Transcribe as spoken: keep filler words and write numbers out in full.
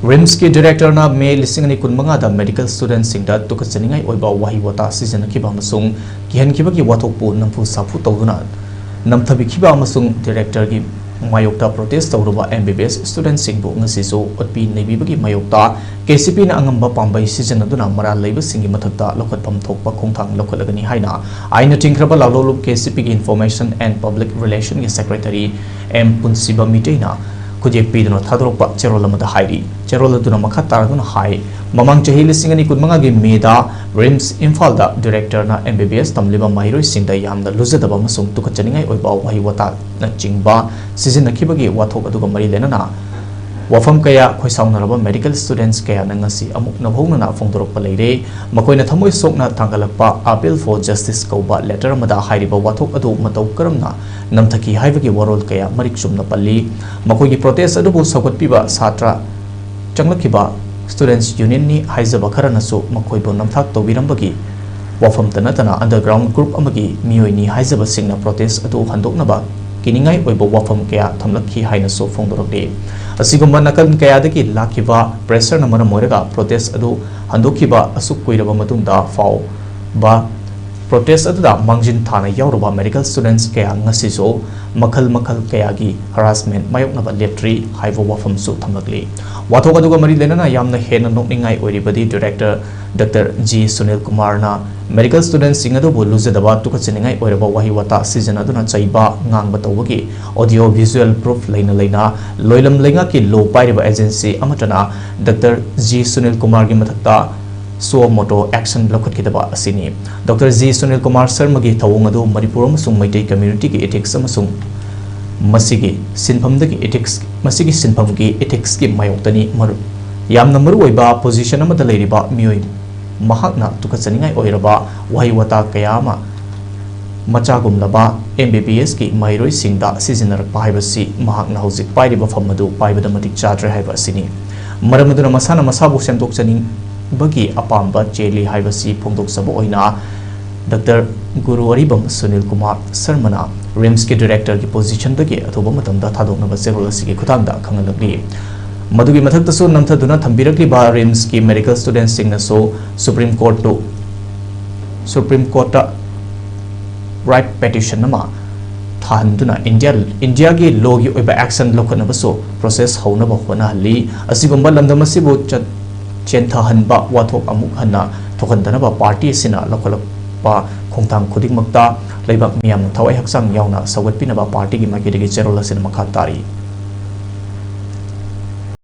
ꯔꯤꯝꯁꯀꯤ ꯗꯤꯔꯦꯛꯇꯔꯅ ꯃꯦ ꯂꯤꯁꯤꯡ ꯑꯅꯤ ꯀꯨꯟꯃꯉꯥꯗ ꯃꯦꯗꯤꯀꯦꯜ ꯁ꯭ꯇꯨꯗꯦꯟꯠꯁꯤꯡꯗ ꯇꯨꯀꯠꯆꯅꯤꯡꯉꯥꯏ ꯑꯣꯏꯕ ꯋꯥꯍꯩ ꯋꯥꯇꯥ ꯁꯤꯖꯤꯟꯅꯈꯤꯕ ꯑꯃꯁꯨꯡ ꯀꯤꯍꯟꯈꯤꯕꯒꯤ ꯋꯥꯊꯣꯛꯄꯨ ꯅꯝꯐꯨ ꯁꯥꯐꯨ ꯇꯧꯗꯨꯅ ꯅꯝꯊꯕꯤꯈꯤꯕ ꯑꯃꯁꯨꯡ ꯗꯤꯔꯦꯛꯇꯔꯒꯤ ꯃꯥꯌꯣꯛꯇ ꯄ꯭ꯔꯣꯇꯦꯁ ꯇꯧꯔꯨꯕ ꯑꯦꯝ ꯕꯤ ꯕꯤ ꯑꯦꯁ ꯁ꯭ꯇꯨꯗꯦꯟꯠꯁꯤꯡꯕꯨ ꯉꯁꯤꯁꯨ ꯑꯣꯠꯄꯤ ꯅꯩꯕꯤꯕꯒꯤ ꯃꯥꯌꯣꯛꯇ ꯀꯦ ꯁꯤ ꯄꯤꯅ ꯑꯉꯝꯕ ꯄꯥꯝꯕꯩ ꯁꯤꯖꯤꯟꯅꯗꯨꯅ ꯃꯔꯥꯜ ꯂꯩꯕꯁꯤꯡꯒꯤ ꯃꯊꯛꯇ ꯂꯧꯈꯠꯐꯝ ꯊꯣꯛꯄ ꯈꯣꯡꯊꯥꯡ ꯂꯧꯈꯠꯂꯒꯅꯤ ꯍꯥꯏꯅ ꯑꯥꯏꯟꯅ ꯊꯤꯡꯈ꯭ꯔꯕ ꯂꯥꯂꯣꯡ ꯀꯦ ꯁꯤ ꯄꯤꯒꯤ ꯏꯟꯐꯣꯔꯃꯦꯁꯟ ꯑꯦꯟ ꯄꯕ꯭ꯂꯤꯛ ꯔꯤꯂꯦꯁꯟꯒꯤ ꯁꯦꯀ꯭ꯔꯦꯇꯔꯤ ꯑꯦꯝ ꯄꯨꯟꯁꯤꯕ ꯃꯤꯇꯩꯅ ꯈꯨꯠꯌꯦꯛ ꯄꯤꯗꯨꯅ ꯊꯥꯗꯣꯔꯛꯄ ꯆꯦꯔꯣꯜ ꯑꯃꯗ ꯍꯥꯏꯔꯤ꯫ ꯆꯦꯔꯣꯜ ꯑꯗꯨꯅ ꯃꯈꯥ ꯇꯥꯔꯗꯨꯅ ꯍꯥꯏ, ꯃꯃꯥꯡ ꯆꯍꯤ ꯂꯤꯁꯤꯡ ꯑꯅꯤ ꯀꯨꯟꯃꯉꯥꯒꯤ ꯃꯦꯗ ꯔꯤꯝꯁ ꯏꯝꯐꯥꯜꯗ ꯗꯤꯔꯦꯛꯇꯔꯅ ꯑꯦꯝ ꯕꯤ ꯕꯤ ꯑꯦꯁ ꯇꯝꯂꯤꯕ ꯃꯍꯩꯔꯣꯏꯁꯤꯡꯗ ꯌꯥꯝꯅ ꯂꯨꯖꯗꯕ ꯑꯃꯁꯨꯡ ꯇꯨꯀꯠꯆꯅꯤꯡꯉꯥꯏ ꯑꯣꯏꯕ ꯋꯥꯍꯩ ꯋꯥꯇꯥꯅꯆꯤꯡꯕ ꯁꯤꯖꯤꯟꯅꯈꯤꯕꯒꯤ ꯋꯥꯊꯣꯛ ꯑꯗꯨꯒ ꯃꯔꯤ ꯂꯩꯅꯅ ꯋꯥꯐꯝ ꯀꯌꯥ ꯈꯣꯏꯁꯥꯎꯅꯔꯕ ꯃꯦꯗꯤꯀꯦꯜ ꯁ꯭ꯇꯨꯗꯦꯟꯠꯁ ꯀꯌꯥꯅ ꯉꯁꯤ ꯑꯃꯨꯛ ꯅꯧꯍꯧꯅꯅ ꯐꯣꯡꯗꯣꯔꯛꯄ ꯂꯩꯔꯦ꯫ ꯃꯈꯣꯏꯅ ꯊꯃꯣꯏ ꯁꯣꯛꯅ ꯊꯥꯡꯒꯠꯂꯛꯄ Appeal for Justice ꯀꯧꯕ ꯂꯦꯇꯔ ꯑꯃꯗ ꯍꯥꯏꯔꯤꯕ ꯋꯥꯊꯣꯛ ꯑꯗꯨ ꯃꯇꯧ ꯀꯔꯝꯅ ꯅꯝꯊꯈꯤ ꯍꯥꯏꯕꯒꯤ ꯋꯥꯔꯣꯜ ꯀꯌꯥ ꯃꯔꯤꯛ ꯆꯨꯝꯅ ꯄꯜꯂꯤ꯫ ꯃꯈꯣꯏꯒꯤ ꯄ꯭ꯔꯣꯇꯦꯁ ꯑꯗꯨꯕꯨ ꯁꯧꯒꯠꯄꯤꯕ ꯁꯥꯇ꯭ꯔ ꯆꯪꯂꯛꯈꯤꯕ ꯁ꯭ꯇꯨꯗꯦꯟꯠꯁ ꯌꯨꯅꯤꯌꯟꯅꯤ ꯍꯥꯏꯖꯕ ꯈꯔꯅꯁꯨ ꯃꯈꯣꯏꯕꯨ ꯅꯝꯊꯥꯛ ꯇꯧꯕꯤꯔꯝꯕꯒꯤ ꯋꯥꯐꯝꯇ ꯅꯠꯇꯅ underground group ꯑꯃꯒꯤ ꯃꯤꯑꯣꯏꯅꯤ ꯍꯥꯏꯖꯕꯁꯤꯡꯅ ꯄ꯭ꯔꯣꯇꯦꯁ ꯑꯗꯨ ꯍꯟꯗꯣꯛꯅꯕ ꯀꯤꯅꯤꯡꯉꯥꯏ ꯑꯣꯏꯕ ꯋꯥꯐꯝ ꯀꯌꯥ ꯊꯝꯂꯛꯈꯤ ꯍꯥꯏꯅꯁꯨ ꯐꯣꯡꯗꯣꯔꯛꯂꯤ꯫ ꯑꯁꯤꯒꯨꯝꯕ ꯅꯥꯀꯜ ꯀꯌꯥꯗꯒꯤ ꯂꯥꯛꯈꯤꯕ ꯄ꯭ꯔꯦꯁꯔꯅ ꯃꯔꯝ ꯑꯣꯏꯔꯒ ꯄ꯭ꯔꯣꯇꯦꯁ ꯑꯗꯨ ꯍꯟꯗꯣꯛꯈꯤꯕ ꯑꯁꯨꯛ ꯀꯨꯏꯔꯕ ꯃꯇꯨꯡꯗ ꯐꯥꯎꯕ ꯄ꯭ꯔꯣꯇꯦꯁ ꯑꯗꯨꯗ ꯃꯥꯡꯖꯤꯟ ꯊꯥꯅ ꯌꯥꯎꯔꯨꯕ ꯃꯦꯗꯤꯀꯦꯜ ꯁ꯭ꯇꯨꯗꯦꯟꯠꯁ ꯀꯌꯥ ꯉꯁꯤꯁꯨ ꯃꯈꯜ ꯃꯈꯜ ꯀꯌꯥꯒꯤ ꯍꯔꯥꯁꯃꯦꯟꯠ ꯃꯥꯌꯣꯛꯅꯕ ꯂꯦꯞꯇ꯭ꯔꯤ ꯍꯥꯏꯕ ꯋꯥꯐꯝꯁꯨ ꯊꯝꯂꯛꯂꯤ꯫ ꯋꯥꯊꯣꯛ ꯑꯗꯨꯒ ꯃꯔꯤ ꯂꯩꯅꯅ ꯌꯥꯝꯅ ꯍꯦꯟꯅ ꯅꯣꯛꯅꯤꯡꯉꯥꯏ ꯑꯣꯏꯔꯤꯕꯗꯤ ꯗꯤꯔꯦꯛꯇꯔ ꯗꯥꯛꯇꯔ ꯖꯤ ꯁꯨꯅꯤꯜ ꯀꯨꯃꯥꯔꯅ ꯃꯦꯗꯤꯀꯦꯜ ꯁ꯭ꯇꯨꯗꯦꯟꯠꯁꯤꯡ ꯑꯗꯨꯕꯨ ꯂꯨꯖꯗꯕ, ꯇꯨꯀꯠꯆꯅꯤꯡꯉꯥꯏ ꯑꯣꯏꯔꯕ ꯋꯥꯍꯩ ꯋꯥꯇꯥ ꯁꯤꯖꯤꯟꯅꯗꯨꯅ ꯆꯩꯕ, ꯉꯥꯡꯕ ꯇꯧꯕꯒꯤ ꯑꯣꯗꯤꯑꯣ ꯚꯤꯖꯨꯑꯦꯜ ꯄ꯭ꯔꯨꯐ ꯂꯩꯅ ꯂꯩꯅ ꯂꯣꯏꯂꯝ ꯂꯩꯉꯥꯛꯀꯤ ꯂꯣ ꯄꯥꯏꯔꯤꯕ ꯑꯦꯖꯦꯟꯁꯤ ꯑꯃꯠꯇꯅ ꯗꯥꯛꯇꯔ ꯖꯤ ꯁꯨꯅꯤꯜ ꯀꯨꯃꯥꯔꯒꯤ ꯃꯊꯛꯇ suo motu action ꯂꯧꯈꯠꯈꯤꯗꯕ ꯑꯁꯤꯅꯤ꯫ ꯗꯥꯛꯇꯔ ꯖꯤ ꯁꯨꯅꯤꯜ ꯀꯨꯃꯥꯔ ꯁꯔꯃꯒꯤ ꯊꯧꯑꯣꯡ ꯑꯗꯨ ꯃꯅꯤꯄꯨꯔ ꯑꯃꯁꯨꯡ ꯃꯩꯇꯩ communityꯒꯤ ethics ꯑꯃꯁꯨꯡ ꯃꯁꯤꯒꯤ ꯁꯤꯟꯐꯝꯗꯒꯤ ethics, ꯃꯁꯤꯒꯤ ꯁꯤꯟꯐꯝꯒꯤ ethicsꯀꯤ ꯃꯥꯌꯣꯛꯇꯅꯤ꯫ ꯃꯔꯨ-, ꯌꯥꯝꯅ ꯃꯔꯨꯑꯣꯏꯕ position ꯑꯃꯗ ꯂꯩꯔꯤꯕ ꯃꯤꯑꯣꯏ ꯃꯍꯥꯛꯅ ꯇꯨꯀꯠꯆꯅꯤꯡꯉꯥꯏ ꯑꯣꯏꯔꯕ ꯋꯥꯍꯩ ꯋꯥꯇꯥ ꯀꯌꯥ ꯑꯃ ꯃꯆꯥꯒꯨꯝꯂꯕ ꯑꯦꯝ ꯕꯤ ꯕꯤ ꯑꯦꯁꯀꯤ ꯃꯍꯩꯔꯣꯏꯁꯤꯡꯗ ꯁꯤꯖꯤꯟꯅꯔꯛꯄ ꯍꯥꯏꯕꯁꯤ ꯃꯍꯥꯛꯅ ꯍꯧꯖꯤꯛ ꯄꯥꯏꯔꯤꯕ ꯐꯝ ꯑꯗꯨ ꯄꯥꯏꯕꯗ ꯃꯇꯤꯛ ꯆꯥꯗ꯭ꯔꯦ ꯍꯥꯏꯕ ꯑꯁꯤꯅꯤ꯫ ꯃꯔꯝ ꯑꯗꯨꯅ ꯃꯁꯥꯅ ꯃꯁꯥꯕꯨ ꯁꯦꯝꯗꯣꯛꯆꯅꯤꯡꯕꯒꯤ ꯑꯄꯥꯝꯕ ꯆꯦꯜꯂꯤ ꯍꯥꯏꯕꯁꯤ ꯐꯣꯡꯗꯣꯛꯆꯕ ꯑꯣꯏꯅ ꯗꯥꯛꯇꯔ ꯒꯨꯔꯨ ꯑꯔꯤꯕꯝ ꯁꯨꯅꯤꯜ ꯀꯨꯃꯥꯔ ꯁꯔꯃꯅ ꯔꯤꯝꯁꯀꯤ ꯗꯤꯔꯦꯛꯇꯔꯒꯤ positionꯗꯒꯤ ꯑꯊꯨꯕ ꯃꯇꯝꯗ ꯊꯥꯗꯣꯛꯅꯕ ꯆꯦꯔꯣꯜ ꯑꯁꯤꯒꯤ ꯈꯨꯠꯊꯥꯡꯗ ꯈꯪꯍꯜꯂꯛꯂꯤ꯫ ꯃꯗꯨꯒꯤ ꯃꯊꯛꯇꯁꯨ ꯅꯝꯊꯗꯨꯅ ꯊꯝꯕꯤꯔꯛꯂꯤꯕ ꯔꯤꯝꯁꯀꯤ ꯃꯦꯗꯤꯀꯦꯜ ꯁ꯭ꯇꯨꯗꯦꯟꯠꯁꯤꯡꯅꯁꯨ ꯁꯨꯄ꯭ꯔꯤꯝ ꯀꯣꯔꯠꯇꯨ, ꯁꯨꯄ꯭ꯔꯤꯝ ꯀꯣꯔꯠꯇ ꯔꯥꯏꯠ ꯄꯦꯇꯤꯁꯟ ꯑꯃ ꯊꯥꯍꯟꯗꯨꯅ ꯏꯟꯗꯤꯌꯥ, ꯏꯟꯗꯤꯌꯥꯒꯤ ꯂꯣꯒꯤ ꯑꯣꯏꯕ ꯑꯦꯛꯁꯟ ꯂꯧꯈꯠꯅꯕꯁꯨ ꯄ꯭ꯔꯣꯁꯦꯁ ꯍꯧꯅꯕ ꯍꯣꯠꯅꯍꯜꯂꯤ꯫ ꯑꯁꯤꯒꯨꯝꯕ ꯂꯝꯗꯝ ꯑꯁꯤꯕꯨ ꯆꯠ-, ꯆꯦꯟꯊꯍꯟꯕ ꯋꯥꯊꯣꯛ ꯑꯃꯨꯛ ꯍꯟꯅ ꯊꯣꯛꯍꯟꯗꯅꯕ ꯄꯥꯔꯇꯤ ꯑꯁꯤꯅ ꯂꯧꯈꯠꯂꯛꯄ ꯈꯣꯡꯊꯥꯡ ꯈꯨꯗꯤꯡꯃꯛꯇ ꯂꯩꯕꯥꯛ ꯃꯤꯌꯥꯝꯅ ꯊꯋꯥꯏ ꯍꯛꯆꯥꯡ ꯌꯥꯎꯅ ꯁꯧꯒꯠꯄꯤꯅꯕ ꯄꯥꯔꯇꯤꯒꯤ ꯃꯥꯏꯀꯩꯗꯒꯤ ꯆꯦꯔꯣꯜ ꯑꯁꯤꯅ ꯃꯈꯥ ꯇꯥꯔꯤ꯫